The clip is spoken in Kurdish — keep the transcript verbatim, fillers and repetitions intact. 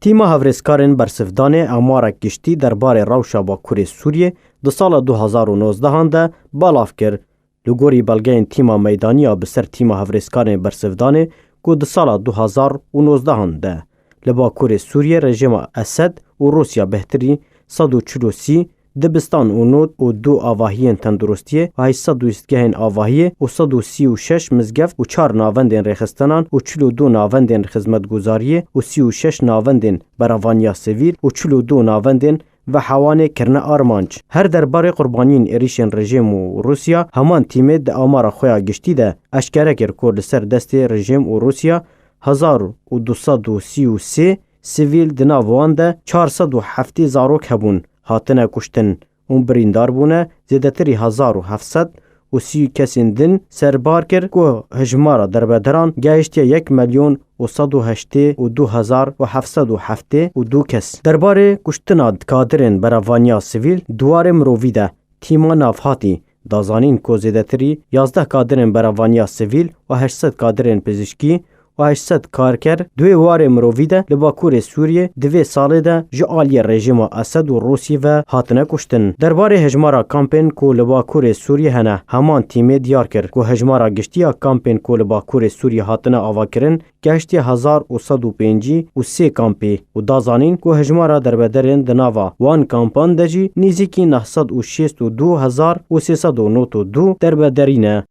Tîma hevrêzkarên bersivdanê amarek giştî derbarê rewşa Bakurê Sûriyê di sala du hazar û nozdehan de belav kir. Li gorî belgeyên tîma meydanî ya bi ser tîma hevrêzkarên bersivdanê ku di sala du hazar û nozdehan de li Bakurê Sûriyê rejîma Esed û Rûsya bêhtirî sed û çil û sî dibistan û nod û du avahiyên tenduristiyê, heşt sed û bîst gehên avahiyê û sed û sî û şeş mizgeft û çar navendên rêxistinan û çil û du navendên xizmetguzariyê û sî û şeş navendên berevaniya sivîl û çil û du navendên ve hewanê kirine armanc. Her derbarê qurbaniyên êrîşên rejîm û Rûsya, heman tîmê di amara xwe ya giştî de eşkere kir ku li ser destê rejîm û Rûsya hezar û du sed û sî û sê sivîl, di nav wan de çar sed û heftê zarok hebûn, hatine kuştin û birîndar bûne, zêdetirî hezar û heft sed û sî kesên din serbar kir ku hejmara derbederan gehiştiye yek milyon û sed û heştê û du hezar û heft sed û heftê û du kes. Derbarê kuştina kadirên berevaniya sivîl di warê mirovî de tîma nav hatî da zanîn ku zêdetirî yazdeh kadirên berevaniya sivîl û heşt sed kadirên pizîşkî û heşt sed karker di wê warê mirovî de li Bakurê Sûriyê di vê salê de ji aliyê rejîma Esed û Rûsî ve hatine kuştin. Derbarê hejmara kampên ku li Bakurê Sûriyê hene, heman tîmê diyar kir ku hejmara giştî ya kampên ku li Bakurê Sûriyê hatine avakirin gehiştiye hezar û sed û pêncî û sê kampê û da zanîn ku hejmara derbedarên di nava wan kampan de jî nêzîkî neh sed û şêst û du hezar û sê sed û nod û du derbederî ne.